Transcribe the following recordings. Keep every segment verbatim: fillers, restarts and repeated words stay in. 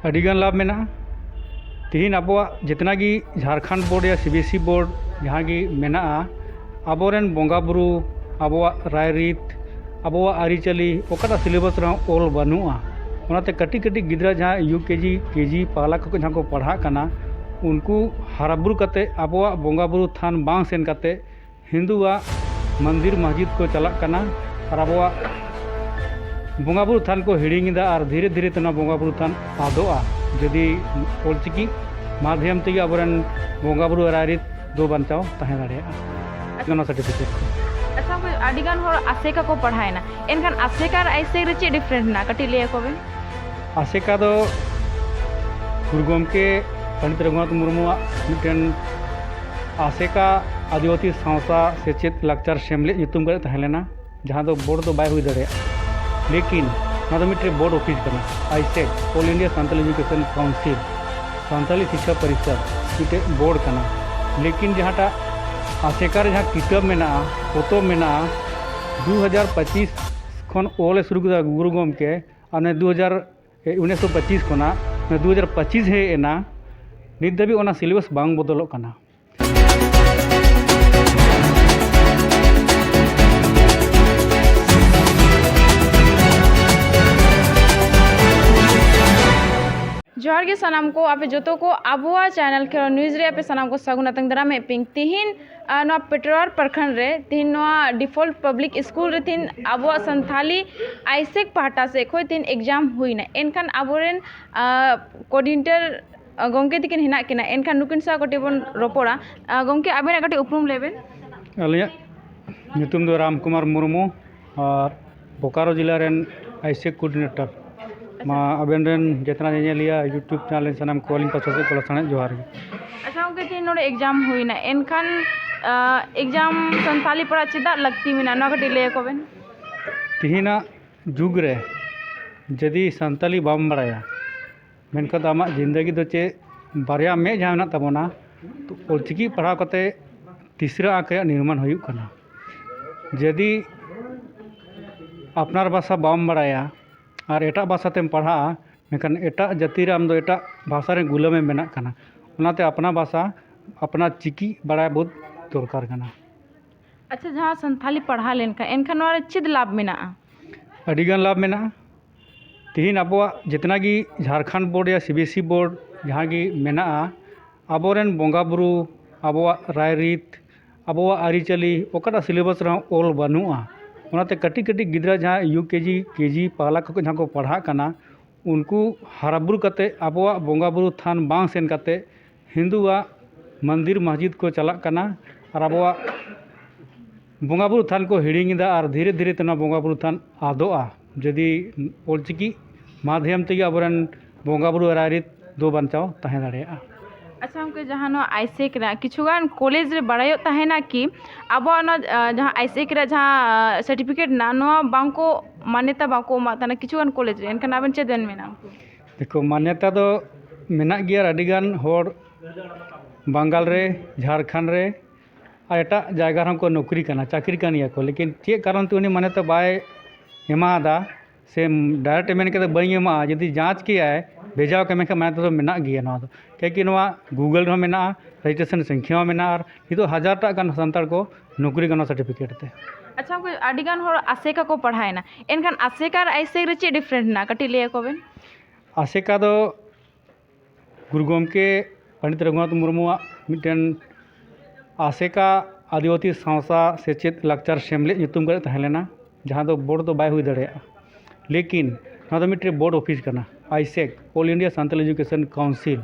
ᱟᱹᱰᱤᱜᱟᱱ ᱞᱟᱵᱷ ᱢᱮᱱᱟᱜᱼᱟ᱾ ᱛᱤᱦᱤᱧ ᱟᱵᱚᱣᱟᱜ ᱡᱮᱛᱱᱟ ᱜᱮ ᱡᱷᱟᱲᱠᱷᱚᱸᱰ ᱵᱳᱨᱰ ᱭᱟ C B S E board ᱡᱟᱦᱟᱸ ᱜᱮ ᱢᱮᱱᱟᱜᱼᱟ, ᱟᱵᱚᱨᱮᱱ ᱵᱚᱸᱜᱟ ᱵᱩᱨᱩ, ᱟᱵᱚᱣᱟᱜ ᱨᱟᱭᱨᱤᱛ, ᱟᱵᱚᱣᱟᱜ ᱟᱹᱨᱤᱪᱟᱹᱞᱤ ᱚᱠᱟᱴᱟᱜ ᱥᱤᱞᱮᱵᱟᱥ ᱨᱮᱦᱚᱸ ᱚᱞ ᱵᱟᱹᱱᱩᱜᱼᱟ᱾ ᱚᱱᱟᱛᱮ ᱠᱟᱹᱴᱤᱡ ᱠᱟᱹᱴᱤᱡ ᱜᱤᱫᱽᱨᱟᱹ ᱡᱟᱦᱟᱸ ᱭᱩ ᱠᱮ ᱡᱤ, ᱠᱮ ᱡᱤ ᱯᱟᱦᱞᱟ ᱠᱚ ᱡᱟᱦᱟᱸ ᱠᱚ ᱯᱟᱲᱦᱟᱜ ᱠᱟᱱᱟ, ᱩᱱᱠᱩ ᱦᱟᱨᱟ ᱵᱩᱨᱩ ᱠᱟᱛᱮ ᱟᱵᱚᱣᱟᱜ ᱵᱚᱸᱜᱟ ᱵᱩᱨᱩ ᱛᱷᱟᱱ ᱵᱟᱝ ᱥᱮᱱ ᱠᱟᱛᱮ ᱦᱤᱱᱫᱩᱣᱟᱜ ᱢᱚᱱᱫᱤᱨ ᱢᱚᱥᱡᱤᱫ ᱠᱚ ᱪᱟᱞᱟᱜ ᱠᱟᱱᱟ ᱟᱨ ᱟᱵᱚᱣᱟᱜ ᱵᱚᱸᱜᱟ ᱵᱩᱨᱩ ᱛᱷᱟᱱ ᱠᱚ ᱦᱤᱲᱤᱧ ᱮᱫᱟ ᱟᱨ ᱫᱷᱤᱨᱮ ᱫᱷᱤᱨᱮ ᱛᱮ ᱚᱱᱟ ᱵᱚᱸᱜᱟ ᱵᱩᱨᱩ ᱛᱷᱟᱱ ᱟᱫᱚᱜᱼᱟ᱾ ᱡᱩᱫᱤ ᱚᱞᱪᱤᱠᱤ ᱢᱟᱫᱷᱭᱚᱢ ᱛᱮᱜᱮ ᱟᱵᱚᱨᱮᱱ ᱵᱚᱸᱜᱟ ᱵᱩᱨᱩ ᱨᱟᱭᱨᱤᱛ ᱫᱚ ᱵᱟᱧᱪᱟᱣ ᱛᱟᱦᱮᱸ ᱫᱟᱲᱮᱭᱟᱜᱼᱟ᱾ ᱚᱱᱟ ᱥᱟᱨᱴᱤᱯᱷᱤᱠᱮᱴ ᱠᱚ᱾ ᱟᱪᱪᱷᱟ, ᱦᱳᱭ, ᱟᱹᱰᱤ ᱜᱟᱱ ᱦᱚᱲ ᱟᱥᱮᱠᱟ ᱠᱚ ᱯᱟᱲᱦᱟᱣᱮᱱᱟ, ᱮᱱᱠᱷᱟᱱ ᱟᱥᱮᱠᱟ ᱟᱨ ᱟᱭᱥᱮᱠ ᱨᱮ ᱪᱮᱫ ᱰᱤᱯᱷᱟᱨᱮᱱᱴ ᱢᱮᱱᱟᱜᱼᱟ? ᱠᱟᱹᱴᱤᱡ ᱞᱟᱹᱭ ᱟᱠᱚ ᱵᱮᱱ᱾ ᱟᱥᱮᱠᱟ ᱫᱚ ᱜᱩᱨᱩ ᱜᱚᱢᱠᱮ ᱯᱚᱱᱰᱤᱛ ᱨᱚᱜᱷᱩᱱᱟᱛᱷ ᱢᱩᱨᱢᱩᱣᱟᱜ ᱢᱤᱫᱴᱮᱱ ᱟᱥᱮᱠᱟ ᱟᱹᱫᱤᱵᱟᱹᱥᱤ ᱥᱟᱶᱛᱟ ᱥᱮᱪᱮᱫ ᱞᱟᱠᱪᱟᱨ ᱥᱮᱢᱞᱮᱫ ᱧᱩᱛᱩᱢ ᱠᱟᱛᱮ ᱛᱟᱦᱮᱸ ᱞᱮᱱᱟ, ᱡᱟᱦᱟᱸ ᱫᱚ ᱵᱳᱨᱰ ᱫᱚ ᱵᱟᱭ ᱦᱩᱭ ᱫᱟᱲᱮᱭᱟᱜᱼᱟ᱾ ᱞᱮᱠᱤᱱ ᱱᱚᱣᱟ ᱫᱚ ᱢᱤᱫᱴᱮᱱ ᱵᱳᱨᱰ ᱚᱯᱷᱤᱥ ᱠᱟᱱᱟ, ICSE, all India Santali education council, Santali ᱥᱤᱠᱠᱷᱟ ᱯᱚᱨᱤᱥᱚᱫᱽ ᱢᱤᱫᱴᱮᱱ ᱵᱳᱨᱰ ᱠᱟᱱᱟ᱾ ᱞᱮᱠᱤᱱ ᱡᱟᱦᱟᱸᱴᱟᱜ ᱟᱥᱮᱠᱟ ᱨᱮ ᱡᱟᱦᱟᱸ ᱠᱤᱛᱟᱹᱵ ᱢᱮᱱᱟᱜᱼᱟ, ᱯᱚᱛᱚᱵ ᱢᱮᱱᱟᱜᱼᱟ, ᱫᱩ ᱦᱟᱡᱟᱨ ᱯᱚᱸᱪᱤᱥ ᱠᱷᱚᱱ ᱚᱞᱮ ᱥᱩᱨᱩ ᱠᱮᱫᱟ ᱜᱩᱨᱩ ᱜᱚᱢᱠᱮ, ᱟᱨ ᱚᱱᱮ ᱫᱩ ᱦᱟᱡᱟᱨ ᱩᱱᱤᱥᱥᱚ ᱯᱚᱸᱪᱤᱥ ᱠᱷᱚᱱᱟᱜ ᱫᱩ ᱦᱟᱡᱟᱨ ᱯᱚᱸᱪᱤᱥ ᱦᱮᱡ ᱮᱱᱟ, ᱱᱤᱛ ᱫᱷᱟᱹᱵᱤᱡ ᱚᱱᱟ ᱥᱤᱞᱮᱵᱟᱥ ᱵᱟᱝ ᱵᱚᱫᱚᱞᱚᱜ ᱠᱟᱱᱟ᱾ ᱡᱚᱦᱟᱨ ᱜᱮ ᱥᱟᱱᱟᱢ ᱠᱚ, ᱟᱯᱮ ᱡᱚᱛᱚ ᱠᱚ ᱟᱵᱚᱣᱟᱜ ᱪᱮᱱᱮᱞ ᱠᱷᱮᱞᱳᱰ ᱱᱤᱭᱩᱡᱽ ᱨᱮ ᱟᱯᱮ ᱥᱟᱱᱟᱢ ᱠᱚ ᱥᱟᱹᱜᱩᱱ ᱟᱛᱟᱝ ᱫᱟᱨᱟᱢᱮᱫ ᱯᱮᱭᱟᱹᱧ᱾ ᱛᱤᱦᱤᱧ ᱟᱨ ᱱᱚᱣᱟ ᱯᱮᱴᱨᱚᱣᱟᱨ ᱯᱨᱚᱠᱷᱚᱸᱰ ᱨᱮ ᱛᱤᱦᱤᱧ ᱱᱚᱣᱟ ᱰᱤᱯᱷᱚᱞᱴ ᱯᱟᱵᱽᱞᱤᱠ ᱥᱠᱩᱞ ᱨᱮ ᱛᱤᱦᱤᱧ ᱟᱵᱚᱣᱟᱜ ᱥᱟᱱᱛᱷᱟᱞᱤ ᱟᱭᱥᱮᱠ ᱯᱟᱦᱴᱟ ᱥᱮᱫ ᱠᱷᱚᱱ ᱛᱤᱦᱤᱧ ᱮᱠᱡᱟᱢ ᱦᱩᱭᱱᱟ᱾ ᱮᱱᱠᱷᱟᱱ ᱟᱵᱚᱨᱮᱱ, ᱟᱨ, ᱠᱳᱰᱤᱱᱮᱴᱚᱨ, ᱟᱨ, ᱜᱚᱢᱠᱮ ᱛᱤᱠᱤᱱ ᱦᱮᱱᱟᱜ ᱠᱤᱱᱟ, ᱮᱱᱠᱷᱟᱱ ᱱᱩᱠᱤᱱ ᱥᱟᱶ ᱠᱟᱹᱴᱤᱡ ᱵᱚᱱ ᱨᱚᱯᱚᱲᱟ᱾ ᱟᱨ, ᱜᱚᱢᱠᱮ, ᱟᱵᱮᱱᱟᱜ ᱠᱟᱹᱴᱤᱡ ᱩᱯᱨᱩᱢ ᱞᱟᱹᱭ ᱵᱮᱱ᱾ ᱟᱹᱞᱤᱧᱟᱜ ᱧᱩᱛᱩᱢ ᱫᱚ ᱨᱟᱢ ᱠᱩᱢᱟᱨ ᱢᱩᱨᱢᱩ ᱟᱨ ᱵᱳᱠᱟᱨᱳ ᱡᱮᱞᱟ ᱨᱮᱱ ᱟᱭᱥᱮᱠ ᱠᱳᱰᱤᱱᱮᱴᱚᱨ᱾ ᱢᱟ ᱟᱵᱮᱱ ᱨᱮᱱ ᱡᱮᱛᱱᱟ ᱧᱮᱧᱮᱞᱤᱭᱟᱹ YouTube ᱪᱮᱱᱮᱞ ᱨᱮᱱ ᱥᱟᱱᱟᱢ ᱠᱚ ᱟᱹᱞᱤᱧ ᱯᱟᱥᱴᱟ ᱥᱮᱫ ᱠᱷᱚᱱ ᱥᱟᱱᱟᱢ ᱡᱚᱦᱟᱨ ᱜᱮ᱾ ᱟᱪᱪᱷᱟ ᱜᱚᱢᱠᱮ, ᱛᱮᱦᱮᱧ ᱱᱚᱰᱮ ᱮᱠᱡᱟᱢ ᱦᱩᱭᱱᱟ, ᱮᱱᱠᱷᱟᱱ, ᱟᱨ, ᱮᱠᱡᱟᱢ ᱥᱟᱱᱛᱟᱞᱤ ᱯᱟᱲᱦᱟᱜ ᱪᱮᱫᱟᱜ ᱞᱟᱹᱠᱛᱤ ᱢᱮᱱᱟᱜᱼᱟ, ᱱᱚᱣᱟ ᱠᱟᱹᱴᱤᱡ ᱞᱟᱹᱭ ᱟᱠᱚ ᱵᱮᱱ᱾ ᱛᱤᱦᱤᱧᱟᱜ ᱡᱩᱜᱽ ᱨᱮ ᱡᱩᱫᱤ ᱥᱟᱱᱛᱟᱞᱤ ᱵᱟᱢ ᱵᱟᱲᱟᱭᱟ, ᱢᱮᱱᱠᱷᱟᱱ ᱫᱚ ᱟᱢᱟᱜ ᱡᱤᱱᱫᱮᱜᱤ ᱫᱚ ᱪᱮᱫ, ᱵᱟᱨᱭᱟ ᱢᱮᱫ ᱡᱟᱦᱟᱸ ᱢᱮᱱᱟᱜ ᱛᱟᱵᱚᱱᱟ, ᱛᱚ ᱚᱞᱪᱤᱠᱤ ᱯᱟᱲᱦᱟᱣ ᱠᱟᱛᱮ ᱛᱤᱥᱨᱟᱹ ᱟᱸᱠ ᱨᱮᱭᱟᱜ ᱱᱤᱨᱢᱟᱱ ᱦᱩᱭᱩᱜ ᱠᱟᱱᱟ᱾ ᱡᱩᱫᱤ ᱟᱯᱱᱟᱨ ᱵᱷᱟᱥᱟ ᱵᱟᱢ ᱵᱟᱲᱟᱭᱟ ᱟᱨ ᱮᱴᱟᱜ ᱵᱷᱟᱥᱟ ᱛᱮᱢ ᱯᱟᱲᱦᱟᱜᱼᱟ, ᱢᱮᱱᱠᱷᱟᱱ ᱮᱴᱟᱜ ᱡᱟᱹᱛᱤ ᱨᱮ ᱟᱢ ᱫᱚ ᱮᱴᱟᱜ ᱵᱷᱟᱥᱟ ᱨᱮᱱ ᱜᱩᱞᱟᱹᱢ ᱮᱢ ᱵᱮᱱᱟᱜ ᱠᱟᱱᱟ᱾ ᱚᱱᱟᱛᱮ ᱟᱯᱱᱟ ᱵᱷᱟᱥᱟ, ᱟᱯᱱᱟ ᱪᱤᱠᱤ ᱵᱟᱲᱟᱭ ᱵᱚᱦᱩᱛ ᱫᱚᱨᱠᱟᱨ ᱠᱟᱱᱟ᱾ ᱟᱪᱪᱷᱟ, ᱡᱟᱦᱟᱸ ᱥᱟᱱᱛᱷᱟᱞᱤ ᱯᱟᱲᱦᱟᱣ ᱞᱮᱱᱠᱷᱟᱱ, ᱮᱱᱠᱷᱟᱱ ᱱᱚᱣᱟ ᱨᱮ ᱪᱮᱫ ᱞᱟᱵᱷ ᱢᱮᱱᱟᱜᱼᱟ? ᱟᱹᱰᱤ ᱜᱟᱱ ᱞᱟᱵᱷ ᱢᱮᱱᱟᱜᱼᱟ᱾ ᱛᱤᱦᱤᱧ ᱟᱵᱚᱣᱟᱜ ᱡᱤᱛᱱᱟ ᱜᱮ ᱡᱷᱟᱲᱠᱷᱚᱸᱰ ᱵᱳᱨᱰ ᱭᱟ C B S E board ᱡᱟᱦᱟᱸ ᱜᱮ ᱢᱮᱱᱟᱜᱼᱟ, ᱟᱵᱚᱨᱮᱱ ᱵᱚᱸᱜᱟ ᱵᱩᱨᱩ, ᱟᱵᱚᱣᱟᱜ ᱨᱟᱭᱨᱤᱛ, ᱟᱵᱚᱣᱟᱜ ᱟᱹᱨᱤᱪᱟᱹᱞᱤ ᱚᱠᱟᱴᱟᱜ ᱥᱤᱞᱮᱵᱟᱥ ᱨᱮᱦᱚᱸ ᱚᱞ ᱵᱟᱹᱱᱩᱜᱼᱟ᱾ ᱚᱱᱟᱛᱮ ᱠᱟᱹᱴᱤᱡ ᱠᱟᱹᱴᱤᱡ ᱜᱤᱫᱽᱨᱟᱹ ᱡᱟᱦᱟᱸ ᱭᱩ ᱠᱮ ᱡᱤ, ᱠᱮ ᱡᱤ ᱯᱟᱦᱞᱟ ᱠᱷᱚᱱ ᱡᱟᱦᱟᱸ ᱠᱚ ᱯᱟᱲᱦᱟᱜ ᱠᱟᱱᱟ, ᱩᱱᱠᱩ ᱦᱟᱨᱟ ᱵᱩᱨᱩ ᱠᱟᱛᱮ ᱟᱵᱚᱣᱟᱜ ᱵᱚᱸᱜᱟ ᱵᱩᱨᱩ ᱛᱷᱟᱱ ᱵᱟᱝ ᱥᱮᱱ ᱠᱟᱛᱮ ᱦᱤᱱᱫᱩᱣᱟᱜ ᱢᱚᱱᱫᱤᱨ ᱢᱚᱥᱡᱤᱫ ᱠᱚ ᱪᱟᱞᱟᱜ ᱠᱟᱱᱟ ᱟᱨ ᱟᱵᱚᱣᱟᱜ ᱵᱚᱸᱜᱟ ᱵᱩᱨᱩ ᱛᱷᱟᱱ ᱠᱚ ᱦᱤᱲᱤᱧ ᱮᱫᱟ ᱟᱨ ᱫᱷᱤᱨᱮ ᱫᱷᱤᱨᱮ ᱛᱮ ᱱᱚᱣᱟ ᱵᱚᱸᱜᱟ ᱵᱩᱨᱩ ᱛᱷᱟᱱ ᱟᱫᱚᱜᱼᱟ᱾ ᱡᱩᱫᱤ ᱚᱞᱪᱤᱠᱤ ᱢᱟᱫᱷᱭᱚᱢ ᱛᱮᱜᱮ ᱟᱵᱚᱨᱮᱱ ᱵᱚᱸᱜᱟ ᱵᱩᱨᱩ ᱨᱟᱭᱨᱤᱛ ᱫᱚ ᱵᱟᱧᱪᱟᱣ ᱛᱟᱦᱮᱸ ᱫᱟᱲᱮᱭᱟᱜᱼᱟ᱾ ᱟᱪᱪᱷᱟ ᱜᱚᱢᱠᱮ, ᱡᱟᱦᱟᱸ ᱱᱚᱣᱟ ᱟᱭᱥᱮᱠ ᱨᱮᱱᱟᱜ ᱠᱤᱪᱷᱩᱜᱟᱱ ᱠᱚᱞᱮᱡᱽ ᱨᱮ ᱵᱟᱲᱟᱭᱚᱜ ᱛᱟᱦᱮᱱᱟ ᱠᱤ ᱟᱵᱚᱣᱟᱜ ᱚᱱᱟ, ᱟᱸ, ᱡᱟᱦᱟᱸ ᱟᱭᱥᱮᱠ ᱨᱮᱭᱟᱜ ᱡᱟᱦᱟᱸ ᱥᱟᱨᱴᱤᱯᱷᱤᱠᱮᱴ ᱢᱮᱱᱟᱜᱼᱟ, ᱱᱚᱣᱟ ᱵᱟᱝᱠᱚ ᱢᱟᱱᱭᱚᱛᱟ ᱵᱟᱠᱚ ᱮᱢᱟᱜ ᱛᱟᱦᱮᱱᱟ ᱠᱤᱪᱷᱩᱜᱟᱱ ᱠᱚᱞᱮᱡᱽ ᱨᱮ, ᱮᱱᱠᱷᱟᱱ ᱟᱵᱮᱱ ᱪᱮᱫ ᱵᱮᱱ ᱢᱮᱱᱟ ᱩᱱᱠᱩ? ᱫᱮᱠᱷᱚ, ᱢᱟᱱᱭᱚᱛᱟ ᱫᱚ ᱢᱮᱱᱟᱜ ᱜᱮᱭᱟ ᱟᱨ ᱟᱹᱰᱤᱜᱟᱱ ᱦᱚᱲ ᱵᱟᱝᱜᱟᱞ ᱨᱮ, ᱡᱷᱟᱲᱠᱷᱚᱸᱰ ᱨᱮ ᱟᱨ ᱮᱴᱟᱜ ᱡᱟᱭᱜᱟ ᱨᱮᱦᱚᱸ ᱠᱚ ᱱᱚᱠᱨᱤ ᱠᱟᱱᱟ, ᱪᱟᱹᱠᱨᱤ ᱠᱟᱱ ᱜᱮᱭᱟ ᱠᱚ, ᱞᱮᱠᱤᱱ ᱪᱮᱫ ᱠᱟᱨᱚᱱ ᱛᱮ ᱩᱱᱤ ᱢᱟᱱᱭᱚᱛᱟ ᱵᱟᱭ ᱮᱢᱟᱫᱟ? ᱥᱮ ᱰᱟᱭᱨᱮᱠᱴ ᱮ ᱢᱮᱱ ᱠᱮᱫᱟ ᱵᱟᱹᱧ ᱮᱢᱟᱜᱼᱟ, ᱡᱩᱫᱤ ᱡᱟᱸᱪ ᱠᱮᱭᱟᱭ, ᱵᱷᱮᱡᱟ ᱠᱟᱜ ᱢᱮᱱᱠᱷᱟᱱ ᱢᱟᱱᱮ ᱛᱮᱫᱚ ᱢᱮᱱᱟᱜ ᱜᱮᱭᱟ ᱱᱚᱣᱟ ᱫᱚ᱾ ᱠᱤᱭᱟᱠᱤ ᱱᱚᱣᱟ ᱜᱩᱜᱚᱞ ᱨᱮᱦᱚᱸ ᱢᱮᱱᱟᱜᱼᱟ, ᱨᱮᱡᱤᱥᱴᱨᱮᱥᱚᱱ ᱥᱚᱝᱠᱷᱭᱟ ᱦᱚᱸ ᱢᱮᱱᱟᱜᱼᱟ, ᱟᱨ ᱱᱤᱛᱚᱜ ᱦᱟᱡᱟᱨ ᱴᱟᱜ ᱜᱟᱱ ᱥᱟᱱᱛᱟᱲ ᱠᱚ ᱱᱚᱠᱨᱤ ᱠᱟᱱᱟ ᱥᱟᱨᱴᱤᱯᱷᱤᱠᱮᱴ ᱛᱮ᱾ ᱟᱪᱪᱷᱟ ᱜᱚᱢᱠᱮ, ᱟᱹᱰᱤ ᱜᱟᱱ ᱦᱚᱲ ᱟᱥᱮᱠᱟ ᱠᱚ ᱯᱟᱲᱦᱟᱣᱮᱱᱟ, ᱮᱱᱠᱷᱟᱱ ᱟᱥᱮᱠᱟ ᱟᱨ ᱟᱭᱥᱮᱠ ᱨᱮ ᱪᱮᱫ ᱰᱤᱯᱷᱟᱨᱮᱱᱴ ᱢᱮᱱᱟᱜᱼᱟ? ᱠᱟᱹᱴᱤᱡ ᱞᱟᱹᱭ ᱟᱠᱚ ᱵᱮᱱ᱾ ᱟᱥᱮᱠᱟ ᱫᱚ ᱜᱩᱨᱩ ᱜᱚᱢᱠᱮ ᱯᱚᱱᱰᱤᱛ ᱨᱚᱜᱷᱩᱱᱟᱛᱷ ᱢᱩᱨᱢᱩᱣᱟᱜ ᱢᱤᱫᱴᱮᱱ ᱟᱥᱮᱠᱟ ᱟᱹᱫᱤᱵᱟᱹᱥᱤ ᱥᱟᱶᱛᱟ ᱥᱮᱪᱮᱫ ᱞᱟᱠᱪᱟᱨ ᱥᱮᱢᱞᱮᱫ ᱧᱩᱛᱩᱢ ᱠᱟᱛᱮ ᱛᱟᱦᱮᱸ ᱞᱮᱱᱟ, ᱡᱟᱦᱟᱸ ᱫᱚ ᱵᱳᱨᱰ ᱫᱚ ᱵᱟᱭ ᱦᱩᱭ ᱫᱟᱲᱮᱭᱟᱜᱼᱟ᱾ ᱞᱮᱠᱤᱱ ᱱᱚᱣᱟ ᱫᱚ ᱢᱤᱫᱴᱮᱱ ᱵᱳᱨᱰ ᱚᱯᱷᱤᱥ ᱠᱟᱱᱟ, ᱟᱭᱥᱮᱠ, All India Santal Education Council,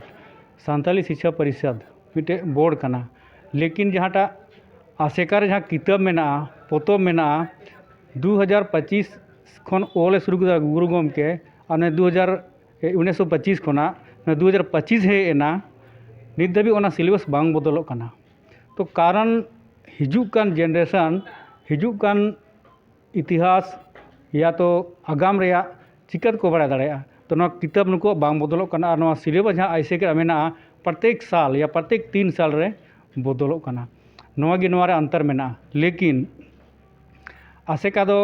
Santali Shiksha Parishad ᱢᱤᱫᱴᱮᱱ ᱵᱳᱨᱰ ᱠᱟᱱᱟ᱾ ᱞᱮᱠᱤᱱ ᱡᱟᱦᱟᱸᱴᱟᱜ ᱟᱥᱮᱠᱟ ᱨᱮ ᱡᱟᱦᱟᱸ ᱠᱤᱛᱟᱹᱵ ᱢᱮᱱᱟᱜᱼᱟ, ᱯᱚᱛᱚᱵ ᱢᱮᱱᱟᱜᱼᱟ, ᱫᱩ ᱦᱟᱡᱟᱨ ᱯᱚᱸᱪᱤᱥ ᱠᱷᱚᱱ ᱚᱞᱮ ᱥᱩᱨᱩ ᱠᱮᱫᱟ ᱜᱩᱨᱩ ᱜᱚᱢᱠᱮ, ᱟᱨ ᱚᱱᱮ ᱫᱩ ᱦᱟᱡᱟᱨ ᱩᱱᱤᱥᱥᱚ ᱯᱚᱸᱪᱤᱥ ᱠᱷᱚᱱᱟᱜ ᱫᱩ ᱦᱟᱡᱟᱨ ᱯᱚᱸᱪᱤᱥ ᱦᱮᱡ ᱮᱱᱟ, ᱱᱤᱛ ᱫᱷᱟᱹᱵᱤᱡ ᱚᱱᱟ ᱥᱤᱞᱮᱵᱟᱥ ᱵᱟᱝ ᱵᱚᱫᱚᱞᱚᱜ ᱠᱟᱱᱟ᱾ ᱛᱚ ᱠᱟᱨᱚᱱ ᱦᱤᱡᱩᱜ ᱠᱟᱱ ᱡᱮᱱᱟᱨᱮᱥᱚᱱ, ᱦᱤᱡᱩᱜ ᱠᱟᱱ ᱤᱛᱤᱦᱟᱥ ᱭᱟ ᱛᱚ ᱟᱜᱟᱢ ᱨᱮᱭᱟᱜ ᱪᱤᱠᱟᱹ ᱛᱮᱠᱚ ᱵᱟᱲᱟᱭ ᱫᱟᱲᱮᱭᱟᱜᱼᱟ? ᱛᱚ ᱱᱚᱣᱟ ᱠᱤᱛᱟᱹᱵ ᱱᱩᱠᱩᱣᱟᱜ ᱵᱟᱝ ᱵᱚᱫᱚᱞᱚᱜ ᱠᱟᱱᱟ ᱟᱨ ᱱᱚᱣᱟ ᱥᱤᱞᱮᱵᱟᱥ ᱡᱟᱦᱟᱸ ᱟᱭᱥᱮᱠ ᱨᱮ ᱢᱮᱱᱟᱜᱼᱟ, ᱯᱨᱚᱛᱮᱠ ᱥᱟᱞ ᱭᱟ ᱯᱨᱚᱛᱮᱠ ᱛᱤᱱ ᱥᱟᱞ ᱨᱮ ᱵᱚᱫᱚᱞᱚᱜ ᱠᱟᱱᱟ᱾ ᱱᱚᱣᱟ ᱜᱮ ᱱᱚᱣᱟ ᱨᱮ ᱚᱱᱛᱚᱨ ᱢᱮᱱᱟᱜᱼᱟ᱾ ᱞᱮᱠᱤᱱ ᱟᱥᱮᱠᱟ ᱫᱚ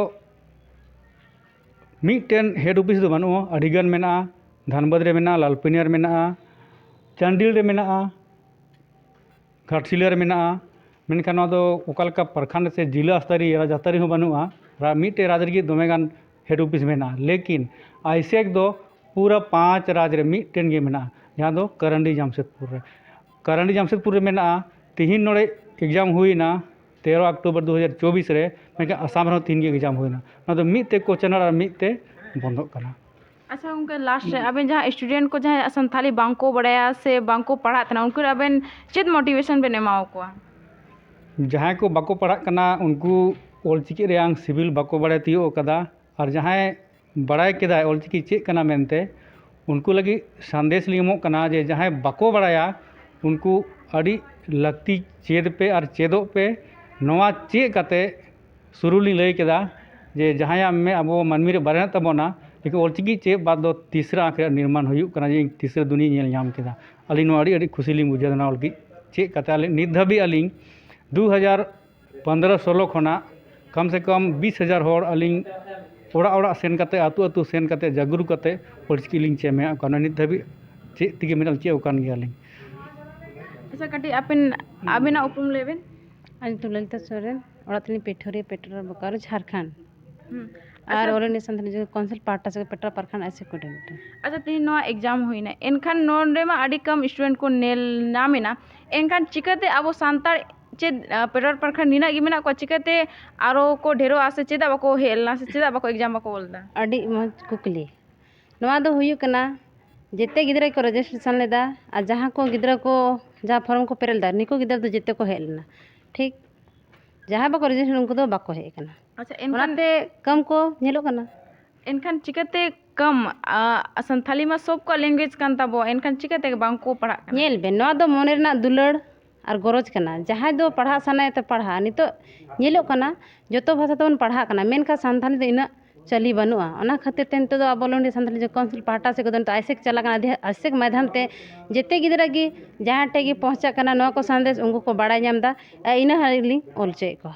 ᱢᱤᱫᱴᱮᱱ ᱦᱮᱰ ᱚᱯᱷᱤᱥ ᱫᱚ ᱵᱟᱹᱱᱩᱜᱼᱟ, ᱟᱹᱰᱤᱜᱟᱱ ᱢᱮᱱᱟᱜᱼᱟ᱾ ᱫᱷᱟᱱᱵᱟᱫᱽ ᱨᱮ ᱢᱮᱱᱟᱜᱼᱟ, ᱞᱟᱞᱯᱤᱱᱤᱭᱟ ᱨᱮ ᱢᱮᱱᱟᱜᱼᱟ, ᱪᱟᱱᱰᱤᱞ ᱨᱮ ᱢᱮᱱᱟᱜᱼᱟ, ᱜᱷᱟᱴᱥᱤᱞᱟᱹ ᱨᱮ ᱢᱮᱱᱟᱜᱼᱟ᱾ ᱢᱮᱱᱠᱷᱟᱱ ᱱᱚᱣᱟ ᱫᱚ ᱚᱠᱟ ᱞᱮᱠᱟ ᱯᱨᱚᱠᱷᱚᱸᱰ ᱥᱮ ᱡᱮᱞᱟ ᱥᱛᱚᱨᱤᱭᱟ ᱨᱟᱡᱽ ᱥᱛᱚᱨᱤᱭᱟ ᱦᱚᱸ ᱵᱟᱹᱱᱩᱜᱼᱟ᱾ ᱨᱟ- ᱢᱤᱫᱴᱮᱡ ᱨᱟᱡᱽ ᱨᱮᱜᱮ ᱫᱚᱢᱮ ᱜᱟᱱ ᱦᱮᱰ ᱚᱯᱷᱤᱥ ᱢᱮᱱᱟᱜᱼᱟ, ᱞᱮᱠᱤᱱ ᱟᱭᱥᱮᱠ ᱫᱚ ᱯᱩᱨᱟᱹ ᱯᱟᱸᱪ ᱨᱟᱡᱽ ᱨᱮ ᱢᱤᱫᱴᱮᱱ ᱜᱮ ᱢᱮᱱᱟᱜᱼᱟ, ᱡᱟᱦᱟᱸ ᱫᱚ ᱠᱟᱨᱟᱱᱰᱤ ᱡᱟᱢᱥᱮᱫᱽᱯᱩᱨ ᱨᱮ᱾ ᱠᱟᱨᱟᱱᱰᱤ ᱡᱟᱢᱥᱮᱫᱽᱯᱩᱨ ᱨᱮ ᱢᱮᱱᱟᱜᱼᱟ᱾ ᱛᱤᱦᱤᱧ ᱱᱚᱰᱮ ᱮᱠᱡᱟᱢ ᱦᱩᱭᱱᱟ ᱛᱮᱨᱚ ᱚᱠᱴᱳᱵᱚᱨ ᱫᱩ ᱦᱟᱡᱟᱨ ᱪᱚᱵᱵᱤᱥ ᱨᱮ, ᱢᱮᱱᱠᱷᱟᱱ ᱟᱥᱟᱢ ᱨᱮᱦᱚᱸ ᱛᱤᱦᱤᱧ ᱜᱮ ᱮᱠᱡᱟᱢ ᱦᱩᱭᱱᱟ᱾ ᱱᱚᱣᱟ ᱫᱚ ᱢᱤᱫ ᱛᱮ ᱠᱚ ᱪᱮᱱᱟᱞ ᱟᱨ ᱢᱤᱫ ᱛᱮ ᱵᱚᱱᱫᱚᱜ ᱠᱟᱱᱟ᱾ ᱟᱪᱪᱷᱟ ᱜᱚᱢᱠᱮ, ᱞᱟᱥᱴ ᱨᱮ ᱟᱵᱮᱱ ᱡᱟᱦᱟᱸ ᱥᱴᱩᱰᱮᱱᱴ ᱠᱚ ᱡᱟᱦᱟᱸᱭ ᱥᱟᱱᱛᱷᱟᱞᱤ ᱵᱟᱝ ᱠᱚ ᱵᱟᱲᱟᱭᱟ ᱥᱮ ᱵᱟᱝ ᱠᱚ ᱯᱟᱲᱦᱟᱜ ᱠᱟᱱᱟ, ᱩᱱᱠᱩ ᱨᱮ ᱟᱵᱮᱱ ᱪᱮᱫ ᱢᱳᱴᱤᱵᱷᱮᱥᱚᱱ ᱵᱮᱱ ᱮᱢᱟ ᱠᱚᱣᱟ? ᱡᱟᱦᱟᱸᱭ ᱠᱚ ᱵᱟᱠᱚ ᱯᱟᱲᱦᱟᱜ ᱠᱟᱱᱟ, ᱩᱱᱠᱩ ᱚᱞᱪᱤᱠᱤ ᱨᱮᱭᱟᱝ ᱥᱤᱵᱤᱞ ᱵᱟᱠᱚ ᱵᱟᱲᱟᱭ ᱛᱤᱭᱳᱜ ᱟᱠᱟᱫᱟ, ᱟᱨ ᱡᱟᱦᱟᱸᱭ ᱵᱟᱲᱟᱭ ᱠᱮᱫᱟᱭ ᱚᱞᱪᱤᱠᱤ ᱪᱮᱫ ᱠᱟᱱᱟ ᱢᱮᱱᱛᱮ, ᱩᱱᱠᱩ ᱞᱟᱹᱜᱤᱫ ᱥᱟᱸᱫᱮᱥ ᱞᱤᱧ ᱮᱢᱚᱜ ᱠᱟᱱᱟ ᱡᱮ ᱡᱟᱦᱟᱸᱭ ᱵᱟᱠᱚ ᱵᱟᱲᱟᱭᱟ, ᱩᱱᱠᱩ ᱟᱹᱰᱤ ᱞᱟᱹᱠᱛᱤ ᱪᱮᱫ ᱯᱮ ᱟᱨ ᱪᱮᱫᱚᱜ ᱯᱮ᱾ ᱱᱚᱣᱟ ᱪᱮᱫ ᱠᱟᱛᱮ ᱥᱩᱨᱩ ᱞᱤᱧ ᱞᱟᱹᱭ ᱠᱮᱫᱟ ᱡᱮ ᱡᱟᱦᱟᱸᱭᱟᱜ ᱢᱮ ᱟᱵᱚ ᱢᱟᱹᱱᱢᱤ ᱨᱮ ᱵᱟᱨᱭᱟ ᱢᱮᱱᱟᱜ ᱛᱟᱵᱚᱱᱟ, ᱞᱮᱠᱤᱱ ᱚᱞᱪᱤᱠᱤ ᱪᱮᱫ ᱵᱟᱫ ᱫᱚ ᱛᱤᱥᱨᱟ ᱟᱸᱠᱷ ᱨᱮᱭᱟᱜ ᱱᱤᱨᱢᱟᱱ ᱦᱩᱭᱩᱜ ᱠᱟᱱᱟ, ᱡᱮ ᱤᱧ ᱛᱤᱥᱨᱟ ᱫᱩᱱᱤᱭᱟᱹᱧ ᱧᱮᱞ ᱧᱟᱢ ᱠᱮᱫᱟ᱾ ᱟᱹᱞᱤᱧ ᱱᱚᱣᱟ ᱟᱹᱰᱤ, ᱟᱹᱰᱤ ᱠᱷᱩᱥᱤ ᱞᱤᱧ ᱵᱩᱡᱷᱟᱹᱣ ᱮᱫᱟ ᱱᱚᱣᱟ ᱞᱟᱹᱜᱤᱫ᱾ ᱪᱮᱫ ᱠᱟᱛᱮ ᱟᱹᱞᱤᱧ ᱱᱤᱛ ᱫᱷᱟᱹᱵᱤᱡ ᱟᱹᱞᱤᱧ ᱫᱩ ᱦᱟᱡᱟᱨ ᱯᱚᱱᱫᱽᱨᱚ ᱥᱳᱞᱳ ᱠᱷᱚᱱᱟᱜ ᱠᱚᱢ ᱥᱮ ᱠᱚᱢ ᱵᱤᱥ ᱦᱟᱡᱟᱨ ᱦᱚᱲ ᱟᱹᱞᱤᱧ ᱚᱲᱟᱜ ᱚᱲᱟᱜ ᱥᱮᱱ ᱠᱟᱛᱮ, ᱟᱹᱛᱩ ᱟᱹᱛᱩ ᱥᱮᱱ ᱠᱟᱛᱮ ᱡᱟᱜᱽᱨᱩ ᱠᱟᱛᱮ ᱚᱞᱪᱤᱠᱤ ᱞᱤᱧ ᱪᱮᱢᱮᱫ ᱟᱠᱟᱱᱟ᱾ ᱱᱤᱛ ᱫᱷᱟᱹᱵᱤᱡ ᱪᱮᱫ ᱛᱮᱜᱮ ᱢᱮᱱᱟᱜ ᱪᱮᱫ ᱟᱠᱟᱱ ᱜᱮᱭᱟᱞᱤᱧ᱾ ᱟᱪᱪᱷᱟ, ᱠᱟᱹᱴᱤᱡ ᱟᱵᱮᱱ, ᱟᱵᱮᱱᱟᱜ ᱩᱯᱨᱩᱢ ᱞᱟᱹᱭ ᱵᱮᱱ᱾ ᱟᱹᱞᱤᱧ ᱧᱩᱛᱩᱢ ᱞᱚᱞᱤᱛᱟ ᱥᱚᱨᱮᱱ, ᱚᱲᱟᱜ ᱛᱟᱹᱞᱤᱧ ᱯᱤᱴᱷᱟᱹᱨᱤ, ᱯᱮᱴᱨᱳᱞ ᱵᱳᱠᱟᱨᱳ, ᱡᱷᱟᱨᱠᱷᱚᱸᱰ᱾ ᱦᱩᱸ᱾ ᱟᱨ ᱟᱪᱪᱷᱟ᱾ All India Santali Juvenile Council ᱯᱟᱦᱴᱟ ᱥᱮᱫ ᱯᱮᱴᱨᱳᱞ ᱯᱨᱚᱠᱷᱚᱸᱰ ᱟᱭᱥᱮᱠ ᱠᱳᱰᱤᱱᱮᱴᱚᱨ᱾ ᱟᱪᱪᱷᱟ, ᱛᱮᱦᱮᱧ ᱱᱚᱣᱟ ᱮᱠᱡᱟᱢ ᱦᱩᱭᱱᱟ, ᱮᱱᱠᱷᱟᱱ ᱱᱚᱰᱮ ᱢᱟ ᱟᱹᱰᱤ ᱠᱚᱢ ᱥᱴᱩᱰᱮᱱᱴ ᱠᱚ ᱧᱮᱞ ᱧᱟᱢ ᱮᱱᱟ, ᱮᱱᱠᱷᱟᱱ ᱪᱤᱠᱟᱹᱛᱮ ᱟᱵᱚ ᱥᱟᱱᱛᱟᱲ ᱪᱮᱫ, ᱟ, ᱯᱮᱴᱨᱳᱞ ᱯᱨᱚᱠᱷᱚᱸᱰ ᱱᱤᱱᱟᱹᱜ ᱜᱮ ᱢᱮᱱᱟᱜ ᱠᱚᱣᱟ, ᱪᱤᱠᱟᱹᱛᱮ ᱟᱨᱚ ᱠᱚ ᱰᱷᱮᱨᱚᱜᱼᱟ ᱥᱮ ᱪᱮᱫᱟᱜ ᱵᱟᱠᱚ ᱦᱮᱡ ᱞᱮᱱᱟ ᱥᱮ ᱪᱮᱫᱟᱜ ᱵᱟᱠᱚ ᱮᱠᱡᱟᱢ ᱵᱟᱠᱚ ᱚᱞ ᱮᱫᱟ? ᱟᱹᱰᱤ ᱢᱚᱡᱽ ᱠᱩᱠᱞᱤ᱾ ᱱᱚᱣᱟ ᱫᱚ ᱦᱩᱭᱩᱜ ᱠᱟᱱᱟ, ᱡᱮᱛᱮ ᱜᱤᱫᱽᱨᱟᱹ ᱠᱚ ᱨᱮᱡᱤᱥᱴᱨᱮᱥᱚᱱ ᱞᱮᱫᱟ ᱟᱨ ᱡᱟᱦᱟᱸ ᱠᱚ ᱜᱤᱫᱽᱨᱟᱹ ᱠᱚ ᱡᱟᱦᱟᱸ ᱯᱷᱚᱨᱢ ᱠᱚ ᱯᱮᱨᱮᱡ ᱞᱮᱫᱟ, ᱱᱤᱠᱩ ᱜᱤᱫᱽᱨᱟᱹ ᱫᱚ ᱡᱮᱛᱮ ᱠᱚ ᱦᱮᱡ ᱞᱮᱱᱟ, ᱴᱷᱤᱠ᱾ ᱡᱟᱦᱟᱸᱭ ᱵᱟᱠᱚ ᱨᱮᱡᱤᱥᱴᱨᱮᱥᱚᱱ, ᱩᱱᱠᱩ ᱫᱚ ᱵᱟᱠᱚ ᱦᱮᱡ ᱟᱠᱟᱱᱟ᱾ ᱟᱪᱪᱷᱟ, ᱮᱱᱠᱷᱟᱱ ᱚᱱᱟᱛᱮ ᱠᱚᱢ ᱠᱚ ᱧᱮᱞᱚᱜ ᱠᱟᱱᱟ᱾ ᱮᱱᱠᱷᱟᱱ ᱪᱤᱠᱟᱹᱛᱮ ᱠᱚᱢ? ᱟ, ᱥᱟᱱᱛᱷᱟᱞᱤ ᱢᱟ ᱥᱚᱵ ᱠᱚᱣᱟᱜ ᱞᱮᱝᱜᱩᱭᱮᱡᱽ ᱠᱟᱱ ᱛᱟᱵᱚ, ᱮᱱᱠᱷᱟᱱ ᱪᱤᱠᱟᱹᱛᱮ ᱵᱟᱝ ᱠᱚ ᱯᱟᱲᱦᱟᱜ ᱠᱟᱱᱟ? ᱧᱮᱞ ᱵᱮᱱ, ᱱᱚᱣᱟ ᱫᱚ ᱢᱚᱱᱮ ᱨᱮᱱᱟᱜ ᱫᱩᱞᱟᱹᱲ ᱟᱨ ᱜᱚᱨᱚᱡᱽ ᱠᱟᱱᱟ᱾ ᱡᱟᱦᱟᱸᱭ ᱫᱚ ᱯᱟᱲᱦᱟᱜ ᱥᱟᱱᱟᱭᱮ ᱛᱮ ᱯᱟᱲᱦᱟᱜᱼᱟ᱾ ᱱᱤᱛᱚᱜ ᱧᱮᱞᱚᱜ ᱠᱟᱱᱟ, ᱡᱚᱛᱚ ᱵᱷᱟᱥᱟ ᱛᱮᱵᱚᱱ ᱯᱟᱲᱦᱟᱜ ᱠᱟᱱᱟ, ᱢᱮᱱᱠᱷᱟᱱ ᱥᱟᱱᱛᱷᱟᱞᱤ ᱫᱚ ᱤᱱᱟᱹᱜ ᱪᱟᱹᱞᱤ ᱵᱟᱹᱱᱩᱜᱼᱟ᱾ ᱚᱱᱟ ᱠᱷᱟᱹᱛᱤᱨ ᱛᱮ ᱱᱤᱛᱚᱜ ᱫᱚ ᱟᱵᱚ ᱱᱚᱰᱮ ᱥᱟᱱᱛᱷᱟᱞᱤ ᱠᱟᱣᱩᱱᱥᱤᱞ ᱯᱟᱦᱴᱟ ᱥᱮᱫ ᱠᱷᱚᱱ ᱫᱚ ᱱᱤᱛᱚᱜ ᱟᱭᱥᱮᱠ ᱪᱟᱞᱟᱜ ᱠᱟᱱᱟ᱾ ᱟᱭᱥᱮᱠ ᱢᱟᱫᱽᱫᱷᱚᱢ ᱛᱮ ᱡᱮᱛᱮ ᱜᱤᱫᱽᱨᱟᱹ ᱜᱮ ᱡᱟᱦᱟᱸ ᱴᱷᱮᱡ ᱜᱮ ᱯᱚᱦᱪᱟᱜ ᱠᱟᱱᱟ, ᱱᱚᱣᱟ ᱠᱚ ᱥᱟᱸᱫᱮᱥ ᱩᱱᱠᱩ ᱠᱚ ᱵᱟᱲᱟᱭ ᱧᱟᱢ ᱮᱫᱟ᱾ ᱟᱨ ᱤᱱᱟᱹ ᱦᱟᱹᱵᱤᱡ ᱞᱤᱧ ᱚᱞ ᱦᱚᱪᱚᱭᱮᱫ ᱠᱚᱣᱟ᱾